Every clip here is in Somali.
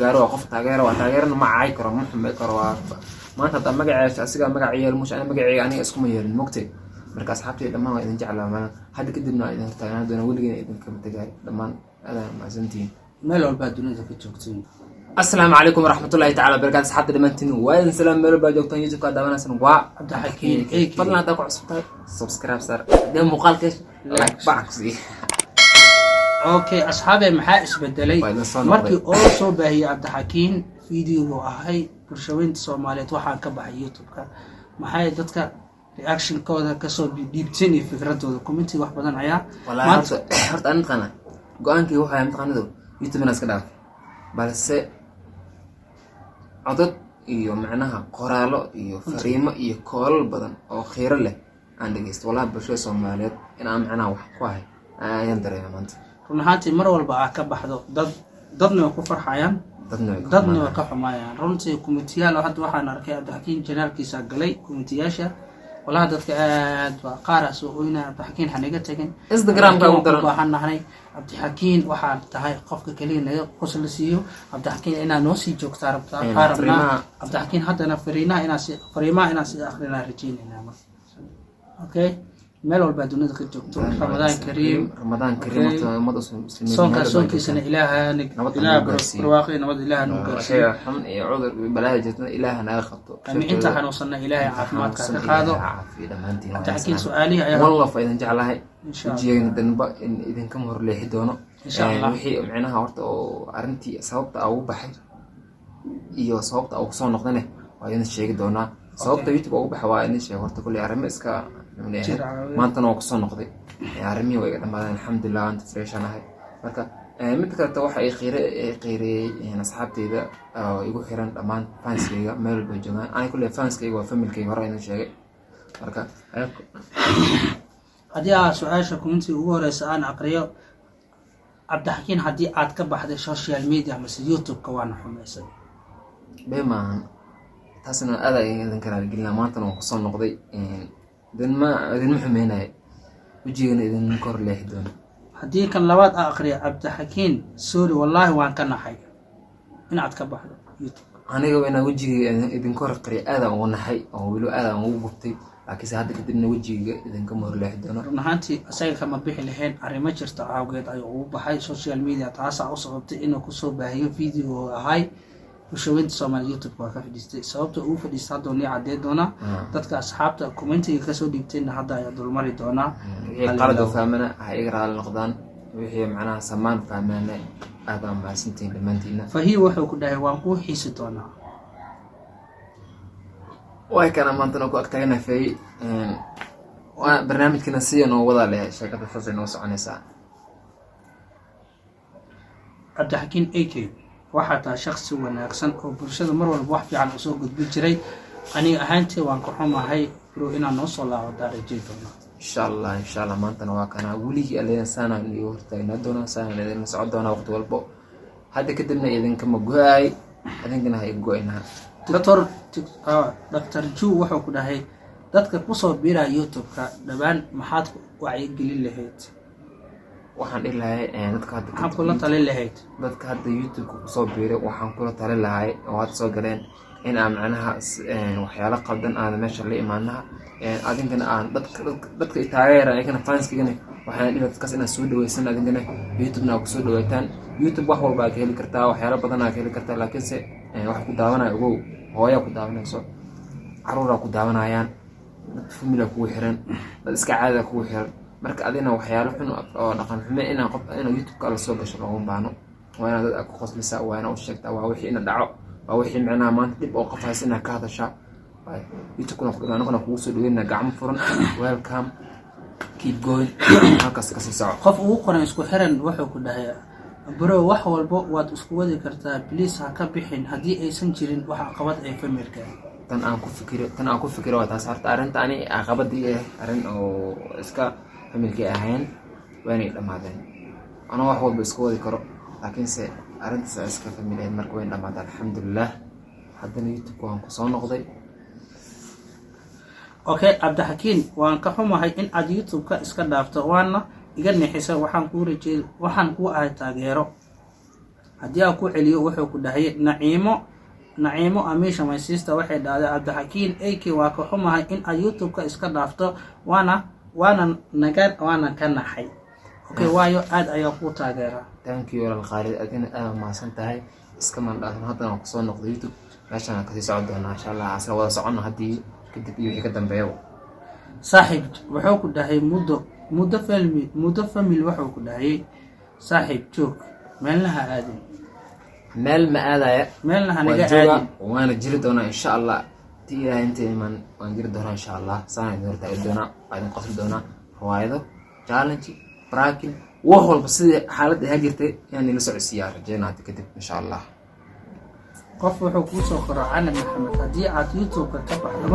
Gaaro waa qof taageera, waa taageerana, ma caay karo, ma xumay karo. Waa maanta haddaa magaceesa asigaa magac yeel musha, ani magaceyga aniga iskuma yeelin, mogtay. Marka asxaabtay dhammaan waa idin jeclaa. Maalin hadda kadibna waa idin hortaagnaan doona, weligeena idinkama tagay. Dhammaan aadaan mahadsantihiin meel walbaa dunida ka joogtiin. Asalaamu calaykum waraxmatullahi tacala wabarakatu. Asxaabta dhammaantiin waa idin salaam meel walbaa joogtaan. YouTube-ka aad daawanaysan waa Cabdixakiin AK. Fadlan haddaa ku cusub tahay, subscribe sar. Haddii muuqaalka like back ku sii. Okay asxaabe, maxaa isbedelay? Waa idin soo noqday. Markii oo soo baahiyey Cabdixakiin videogu ahay bulshaweynta Soomaaliyeed waxaan ka baxay YouTube-ka, maxay dadka reactionkooda kasoo dhiibteen iyo fikradooda commentiga wax badan ayaa Wallaahi horta ani mataqaana go-aankii waxaa mataqaanado YouTube inaan iska dhaaf, balse codad iyo macnaha qoraallo iyo fariimo iyo koolal badan oo khiiro leh aan dhegeysto. Wallahi bulshada Soomaaliyeed in aan macnaha wax ku ahay ayaan dareema maanta. Run ahaantii mar walba aa ka baxdo, dad dadna way ku farxayaan, dadna way ka dadna way xumaanayaan. Ka xumaayaan runtii. Commentiyaal oo hadda waxaan arkay Cabdixakiin channelkiisa galay, commentiyaasha walahi dadka aad baa qaaraa soo oynaya: "Cabdixakiin hanaga tegin." Instagram-ka ugu Cabdixakiin waan daran. ku baahan nahay. Cabdixakiin waxaa tahay qofka keliya naga qosla siiyo. Cabdixakiin inaa noo sii joogtaa rabtaa qaar rabnaa. Cabdixakiin haddana fariinaha inaa si fariimaha inaa sii akrinaa rajeynayna marka. Okay, meel walbaa dunida ka joogto, Ramadaan kariim. Ramadaan kariim. Okay. Horta ummadda muslimiin soonkaa meel walba soonkiisana joogtaan. Ilaaha Nabad Ilaah ha nagu gaarsiiyo. barwaaqi nabad Ilaaha nagu gaarsiiyo. Wixii xun iyo cudur iyo balaaya jirtana Ilaaha naga qabto. Ama inta xanuunsanna Ilaahay caafimaadka ka qaado. Ilaaha caafiyo dhammaantiin. Cabdixakiin su-aalihii ayaa One love, idin jeclahay. Insha Allah. Wejigeena danba in idinkama horleexi doono. Insha Allah. Wixii micnaha horta oo arrintii sababta aa ugu baxay iyo sababta aa ugu soo noqdane waa idin sheegi doonaa. Sababta YouTube ugu baxay waa idin sheeg horta. Kulley arrimo iska Jir caawiye. Maantana waa kusoo noqday. Arrimihii way iga dhamaadeen, alxamdulilah, maanta fresh aan ahay. Marka mid kaleto waxa ay qiire ay qiireeyey asxaabteyda oo igu xiran, dhammaan fanskayga meel walba joogaan. Ani kulley fanskayga waa familkayga, hore idin sheegay. Marka Haddii aa su-aasha commentiga ugu horeysa aan aqriyo: "Cabdixakiin, haddii aad ka baxday social media mase YouTube-ka, waana xumaysay." Bee maahan taasna, aad ayaan idinka raaligelinaa. Maantana waan kusoo noqday, idinma idinma xumeynayo, wejigana idin kor leexi doono. Haddii kan labaad aa aqriyo: "Cabdixakiin, sorry, wallaahi waan ka naxay inaad ka baxdo YouTube." Aniga inaan wejigayga idinka hor qariyo aadaan ugu naxay oo weliba aadaan ugu gubtay, laakiinse hadda kadibna wejigayga idinkama horleexi doono. Run ahaantii isaga kama bixi lahayn, arrimo jirta awgeed ayuu ugu baxay social media. Taasaa u sababtay inuu kusoo baahiyo video ahay bulshaweynta Soomaaliya YouTube waa ka fadhiistay. Sababta ugu fadhiistay hadda nii cadee doonaa. Dadka asxaabta commentiga kasoo dhiibtayna hadda ayaa dulmari doonaa. Wixii qalad oo fahmana ha iga raali noqdaan, wixii macnaha samaan fahmaana aad baan mahadsantihiin dhammaantiina. Fahiim wuxuu ku dhahay: "Waan kuu xiisi doonaa." Way kana maantana ku agtaagana fay. Waa barnaamijkana siya noo wadaa leh, sheekada saasay noo soconaysaa. "Cabdixakiin AK, waxaa tahay shaksi wanaagsan oo bulshada mar walba wax fiican usoo gudbin jiray. Aniga ahaantii waan ka xumahay bro, inaad noo soo laabataa rajay doonaa." Insha Allah, insha Allah, maantana waa kana. Weligii alena saanaan idiga hortaagnaa doonaa, saanaan idinla socon doonaa waqti walbo. Hadda kadibna idinkama go-aay, idinkana ha iga go-inaha. Doctor Ju wuxuu ku dhahay: "Dadka kusoo biiraya YouTube-ka dhawaan maxaad wacyigelin lahayd?" Waxaan dhihi lahay dadka hadda Maxaad kula talin lahayd? Dadka hadda YouTube-ka kusoo biiray waxaan kula talin lahay oo hadda soo galeen in aan macnaha waxyaalo qaldan aan meesha la imaanaha. Adinkana aan dadka taageera, ayagana fanskigana waxaan dhihi dadkaas inaad soo dhaweysan, adinkana YouTube-na aad kusoo dhawaataan. YouTube wax walba aad ka heli kartaa, waxyaalo badan aad ka heli kartaa, laakiinse wax ku daawanaya ogow, hooyaa ku daawanayso, caruuraa ku daawanayaan, dad famila kugu xiran, dad iska caadada kugu xiran. Marka adina waxyaalo xun oo dhaqan xume inaa qof inaa YouTube-ka la soo gasho looma baahno. Waa inaad dad aad ku qoslisaa, waa inaad u sheegtaa, waa wixii ina dhaco, waa wixii macnaha maanta dhib oo qof haysa inaad ka hadashaa. YouTube-kuna anaguna kugu soo dhaweynaa gacmo furan. Welcome, keep going, halkaas kasii soco. Qof ugu qoran isku xiran wuxuu ku dhahay: "Bro, wax walbo waad isku wadi kartaa, please ha ka bixin haddii aysan jirin wax caqabad ee familka." Tan aan ku fikiro waa taas. Horta arrinta ani caqabadii ah, arrin oo iska familkii ahayn, waa inay dhammaadeen. Anoo wax walba isku wadi karo, laakiinse arrintaas aa iska family ahayd. Marka wayn dhamaatay, alxamdulilah. Haddana YouTube waan kusoo noqday. Okay, "Cabdixakiin, waan ka xumahay in aad YouTube-ka iska dhaafto, waana iga nixisa. Waxaan kuu rajeey, waxaan kuu ahay taageero." Haddii aan ku celiyo, wuxuu ku dhahayay Naciimo Amiisha, my sister, waxay dhahday: "Cabdixakiin AK, waa ka xumahay in aad YouTube-ka iska dhaafto, waana naga waana ka naxay." Okay, waayo aad ayaa kuu taageeraa. Thank you, walaal Khaalid, adina aad mahadsan tahay. Iska mandhaafin, haddana waan kusoo noqday YouTube, meeshaan kasii socon doonaa insha Allah, asla wada socono haddii kadib iyo wixii ka dambeeyaba. Saaxiib, wuxuu ku dhahay muddo family, wuxuu ku dhahayay: "Saaxiib, joog, meelna ha aadin." Meel ma aadaya. Meelna ha waan naga jooga aadin. Waana jiri doonaa insha Allah. Ti Ilaahay inta iman waan jiri doonaa insha Allah. Saana idin hortaagi doonaa, waa idin qosli doonaa, riwaayado, challenge, pranking, wax walba sidii xaaladda ahaa jirtay inaan ila socodsiiyaa rajeynaa hadda kadib insha Allah. Qof wuxuu kuu soo qoro, Canab Maxamed: "Haddii aad YouTube-ka ka baxdo,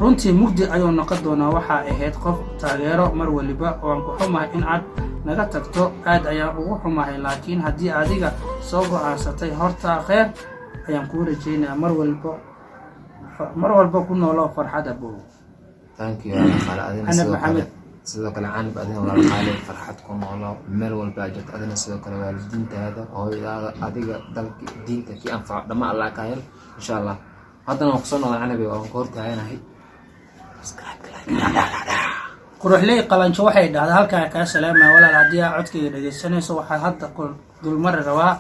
runtii mugdi ayuu noqon doonaa. Waxaa ahayd qof taageero mar waliba. Waan ku xumahay in aad naga tagto, aad ayaan ugu xumahay, laakiin haddii adiga soo go-aansatay, horta kheyr ayaan kuu rajaynayaa. Mar walba ku noolo farxad, abow." Thank you, walaal Qaali, adina Canab sidoo kale. Maxamed. Sidoo kale Canab, adina walaal qaali, farxad ku noolo meel walba aad joogto. Adina sidoo kale waalidiintaada, hooyadaada, adiga, dalka, diinta kii anfaco dhammaan Allah ka hel insha Allah. Haddana waan kusoo noqday Canabi, waan ku hortaaganahay. Subscribe, like. Quruxley Qalanjo waxay dhahdaa: "Halkaa kaa salaamaya walaal, haddii aa codkayga dhegaysanayso, waxaa hadda ku dulmari rabaa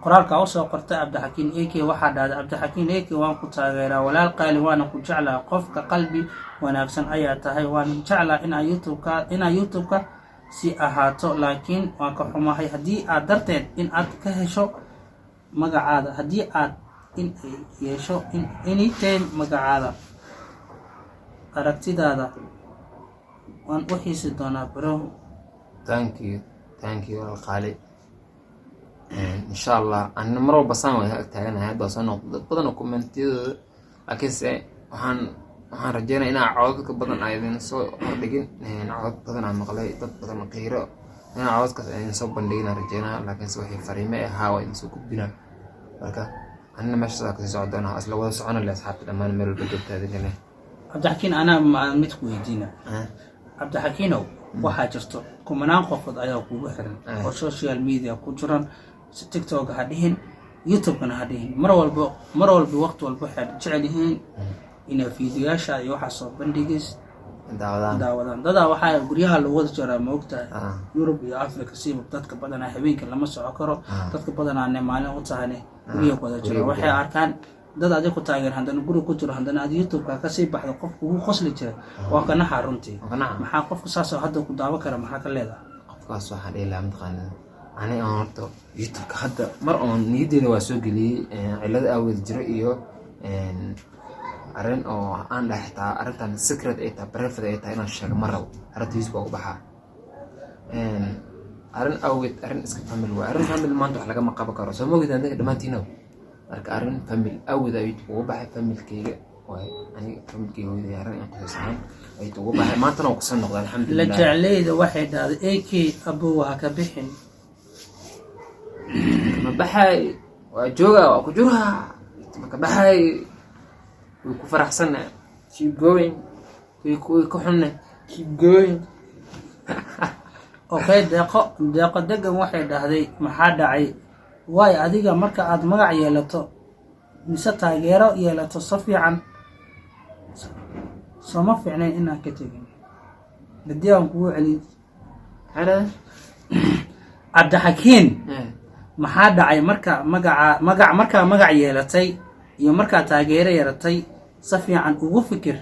qoraalka usoo qortay Cabdixakiin AK. Waxaa dhahday: Cabdixakiin AK, waan ku taageeraa walaal qaali, waana ku jeclaa. Qofka qalbi wanaagsan ayaa tahay. Waan jeclaa inaa YouTube-ka si ahaato, laakiin waan ka xumahay haddii aad darteed in aad ka hesho magacaada, haddii aad in ay yeesho in anytime magacaada aragtidaada waan u xiisi doonaa, bro." Thank you, thank you, walaal qaali. Insha Allah anina mar walba saan waan ag taaganahay. Hadda waa soo noqdo, dad badan oo commentiyadooda, laakiinse waxaan rajeynaya inaa codadka badan aa idin soo hordhigin. Codad badan aa maqlay, dad badan qiiro, inaa codadkaas idin soo bandhigin aan rajeynaa, laakiinse waxay fariime ahaa waa idin soo gudbinaa. Marka anina meeshaas aa kasii socon doonaa, isla wada socona le asxaabta dhammaan meel walba joogta idinkane. Cabdixakiin, anaa mid ku weydiina. Cabdixakiinow, waxaa jirto kumanaan qofood ayaa kugu xiran oo social media ku jiran. TikTok ha dhihin, YouTube-kana ha dhihin, mar walba waqti walba waxay jecel yihiin inay fiidiyoyaasha iyo waxaa soo bandhigis daawadaan. Daawadaan. Dadaa waxaa guryaha lagu wada jiraa, ma ogtahay? Ah. Yurub iyo Africa siiba dadka badanaa habeenka lama soco karo. Dadka badanaane maalin u tahane guryaha ku wada jira. Guryaha ku waxay jira. Arkaan dad adig ku taageer, haddana guriga ku jiro, haddana aad YouTube-ka kasii baxdo, qof kugu qosli jira waa kanaxa runtii. Waa kanaxa. Maxaa qofka saasoo hadda ku daawan kara, maxaa ka leedahay? Qofkaas waxaan dhihi lahaa, mataqaanaa, ani aan horta YouTube-ka hadda mar oon niyaddeeda waa soo geliyey, cillado aaweed jiro iyo arrin oo aan dhahay xitaa arrintan secret ay tahay, private ay tahay, inaan sheego ma rabo. Arrinta YouTube waa u baxaa. Arrin awgeed, arrin iska family waa arrin family, maanta wax lagama qaban karo, soo mogid adinka dhammaantiinow. Marka arrin family awgeed ayaa YouTube ugu baxay. Familkeyga waay, aniga familkeyga, hooyaday, arrin aan qosaysahayn ayaa YouTube ugu baxay. Maantana waa kusoo noqday, La alxamdulilah. jecleyda waxay dhahday: "AK abow, ha ka bixin." Ma baxay, waa jooga, waa ku jiraa, maka baxay. Way ku faraxsanna, keep going. Way ku xunna, keep going. Okay, Deeqo Degan waxay dhahday: "Maxaa dhacay? Waayo adiga marka aad magac yeelato mise taageero yeelato, si fiican sooma fiicnayn inaan ka tegin." Haddii aan kugu celin, Maxay dhahday? Cabdixakiin, maxaa dhacay marka magaca magac markaa magac yeelatay iyo markaa taageero yeelatay? Si fiican ugu fikir,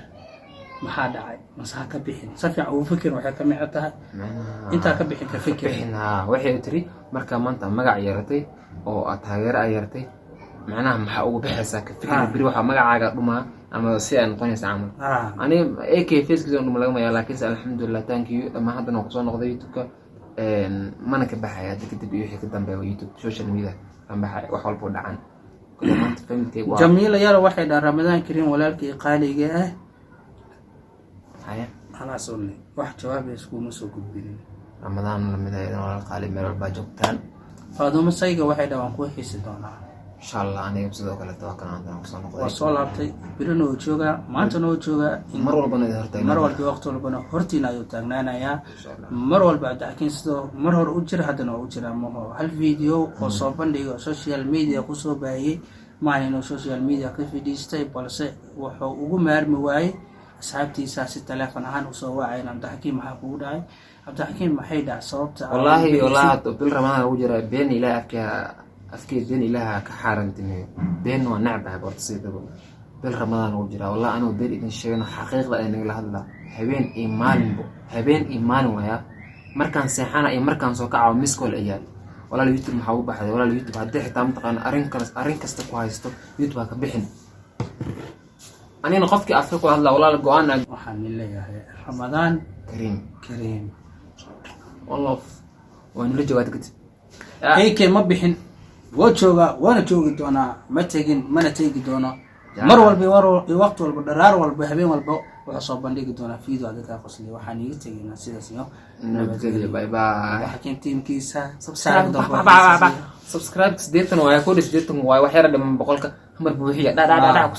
maxaa dhacay? Mase ha ka bixin? Si fiican ugu fikir, waxay ka micno tahay Macnaha intaa ka bixin ka fikir. Bixin haa, waxay tiri markaa maanta magac yeelatay oo aad taageero ay yeelatay, macnaha maxaa ugu bixaysaa? Ka fikir. Beri waxaa magacaaga dhumaa ama si ay noqonaysa camal. Aniga AK facekiisa dhuma lagama yaa, laakiinse alxamdulilah, thank you dhammaan. Haddana waan kusoo noqday YouTube-ka, mana ka baxaya hadda kadib iyo wixii ka dambeeya. YouTube, social media kan baxaya, wax walba u dhacan. Kule maanta familkayga waa Jamiila Yaro waxay dhaha: "Ramadaan kariim, walaalkii qaaliga ah." Haya. Halaas unne wax jawaabays kuuma soo gudbinin. Ramadaan lamid ah idan, walaal qaali, meel walbaa joogtaan. Faadumo Sayga waxay dhaha: "Waan kuu xiisi doonaa." Insha Allah, aniga sidoo kaleeto waa kana haddana kusoo noqday. Waa soo laabtay, birina oo joogaa, maantana oo joogaa. Mar walbana idin hortaagnaa. Mar walba, waqti walbana hortiina ayuu taagnaanayaa. Insha Allah. Mar walba Cabdixakiin sidoo mar hore u jira, haddana waa u jiraa. Maho hal video oo soo bandhigay oo social media kusoo baahiyey maaha inuu social media ka fadhiistay, balse wuxuu ugu maarmi waayey asxaabtiisa si teleefon ahaan usoo wacayn: "Cabdixakiin, maxaa kugu dhacay? Cabdixakiin, maxay dhacay sababta?" Wallaahi, wallaahi, hadda bil Ramadaan lagu jiraa. Been Ilaah afka afkee, been Ilaaha ka xaarantimeeyo. Been waa necbahay horta sidaba. Bil Ramadaan lagu jiraa, wallahi anuu been idin sheegno, xaqiiqda ay nagala hadlaa. Habeen iyo maalinbo, habeen iyo maalin waaya, markaan seexana iyo markaan soo kacawo missed call ayaa: "Walaal, YouTube maxaa ugu baxday? Walaal, YouTube haddii xitaa mataqaana arrin kale, arrin kasta ku haysto, YouTube ha ka bixin." Anigana qofkii afka kula hadlaa, walaal, go-aan Waxaan leeyahay Ramadaan kariim. Kariim. One love, waa nala jawaad kadib. AK ma bixin, waa joogaa, waana joogi doonaa. Ma tegin, mana tegi doono. Mar walba iyo waqti walba, dharaar walba, habeen walba wuxuu soo bandhigi doonaa video adinkaa qosliya. Waxaan iiga tegaynaa sidaas iyo nabadgelyo. Bye bye. Xakiim tiimkiisa. Subscribe 80 waaye, 81 waaye, wax yara dhiman 100-ka. Hamar buuxiya, dha dha dha dha.